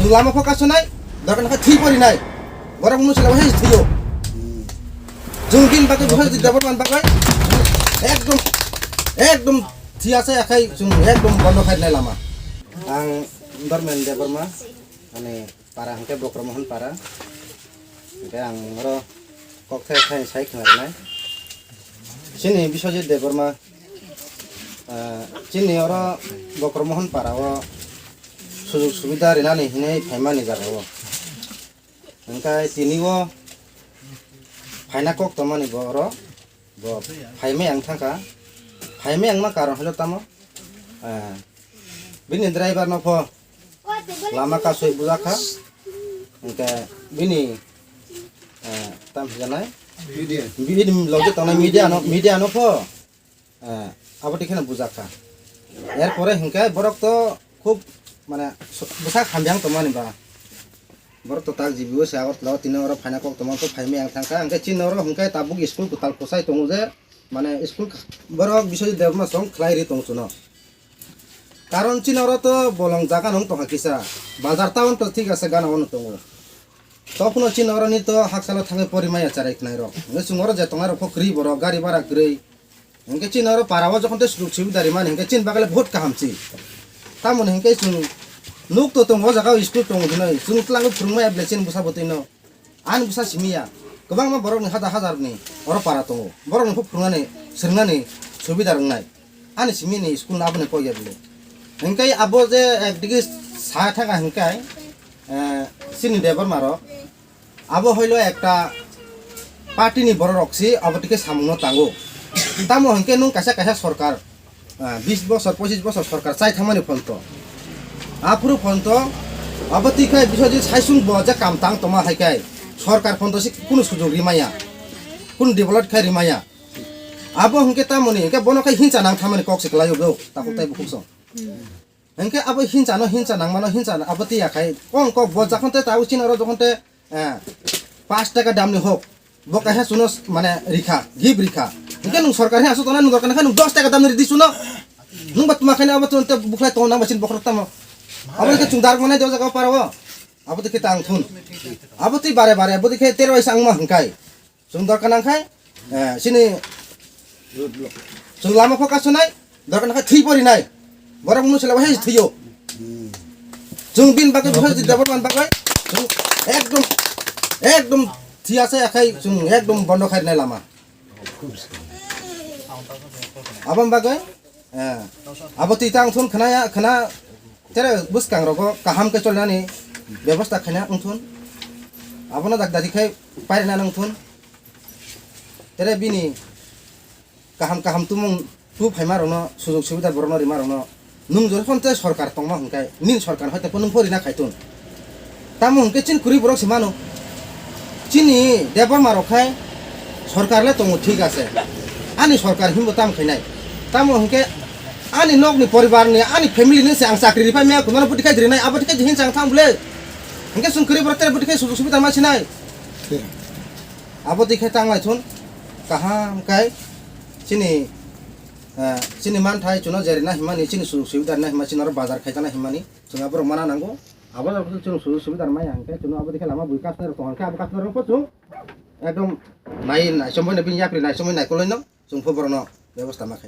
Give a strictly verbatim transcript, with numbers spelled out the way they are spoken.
Lama pho kasonai, dorkar khe thwi porinai. Borok mung sila waisa thwiyo. Jung bin bagwi bwsa di double man bagwi. Ekdom, ekdom thwi ase akhai jung ekdom bondo khainai lama. Ang Dormen Debbarma, ani para hwnkhe Bokromohon para. Hwnkhe ang oro kok thai thai sai khna rwnai. Chini Biswajit Debbarma, ah, chini oro Bokromohon para o sujug subida rinani hinwi phaimani jaga o. Hwnkhe tini o phaina kok tongmani bo oro, bo phaimai ang thangkha. Phaimai ang ma karon hwnkhe tamo, eh, bini driver no pho lama kasui bujakha. Hwnkhe bini, eh, tam hijanai, bini logi tongnai media no, media no pho. Eh, abo twi kheno bujak kha. Er pore hinkhe borok to khub, mane, so-, bwsak hamya wng tongmani ba. Borok to tak G B O se Agartala o tini oro phaina kok tongma khe phaimai ang thangkha. Hinkhe chini oro hinkhe tabuk school kwtal kwchai tongo je, mane, school kha-, borok Biswajit Debbarma song khlai ri tong chuno. Karon chini oro to bolong jaga no wng tongkha kisa. Bazar town to thik ase gana ono tongo. Tokno chini oro ni to haksalo thangwi porimaya charai khnairok. Hinkhe chwng oro je tongnai rok kho kwrwi borok gari bara kwrwi. Hinkhe chini oro para o jokhon tei sujuk subida rimani hinkhe chini bagwi le bahut kaham se. Tamoni hinkhe chwng nuk to tongo, o jaga o school tongo hinwi chwng twlangwi phwrwngmaya bwle chini bwsa bwtwi no. Ani bwsa simi ya. Kwbangma borok ni hajar hajar ni oro para tongo. Borok ni phuru phwrwngnani, swrwngnani subida rwngnai. Ani simi ni school no aboni kok ya bwle. Hinkhe abo je ekdigi sa thanga hinkhe, eh, chini Debbarma rok. Abo hoilo ekta party ni borok rok si abo tike samung no tango. Tamo hinkhe nung kaisa kaisa sorkar, ah, bis bosor, pochis bosor sorkar chai thangmani phonto. Aphuru phonto, abo twi khai Biswajit Saisung bo je kam tang tongma hai khai sorkar phonto si kunu sujog rimaya, kunu develop khai rimaya. Abo hinkhe tamoni hinkhe bono khai hinsa nang thangmani kok se kwlaio bo, takhuk tai bukhuk song. Hinkhe abo hinsa no hinsa nangmano hinsa abo twi ya khai kong kok bo jokhon te tabo chini oro jokhon te, eh, pash taka damni hok. Bo kaisa chuno mane rikha, gift rikha. Hinkhe nung sorkar he asuk tongna nung dorkar khe nung dos taka damni ridi chuno. Nung ba tuma khaina abo chunte bukhlai tong nang ba chin bokhorok tamo. Abo khe chung dark manai do jaga paro. Abo twi khe tang thun. Abo twi bare bare abo twi khe tero isa angma hwngkai. Chwng dorkar nang khai, eh, chini chwng lama pho kasonai, dorkar nang khai thwi porinai. Borok mung sila waisa thwiyo. Chwng bin bagwi bwsa di double man bagwi. Chwng ekdom, ekdom thwi ase akhai chwng ekdom bondo khainai lama. Aboni bagwi, eh, abo twi tang thun khna ya, khna tere bwskang rogo kaham khe cholnani bebosta khaina wng thun. Abono dak dadi khai pairina nang thun. Tere bini kaham kaham tumung tu phaima rokno sujog subida borokno rima rokno nung jori phone tei sorkar tongma hwnkhe nini sorkar hoi tongkhe nung pho rina khai thun. Tamo hwnkhe chini kwrwi borok se mano. Chini Debbarma rok khai sorkar le tongo thik ase. Ani sorkar himbo tam khainai. Tamo hwnkhe ani nokni poribar ni ani family ni se ang chakri ripai maya kunano buti khai rinai abo thik hinsa ang thang bwle. Hwnkhe chwng kwrwi borok tere buti khai sujog subida ma sinai. Abo twi khe tang lai thun kaham kai chini, eh, chini manthai chuno jerina himani chini sujog subida rina hima chini oro bazar khaijana himani chwng aborok mana nango abo jagao chwng sujog subida rwmaya hwnkhe chwng abo twi khe lama bui customer rok tongo hwnkhe abo customer rok bo chwng ekdom nai naichomwi no bini yapri naichomwi naikolwi no chwng pho borokno bebosta ma khainai.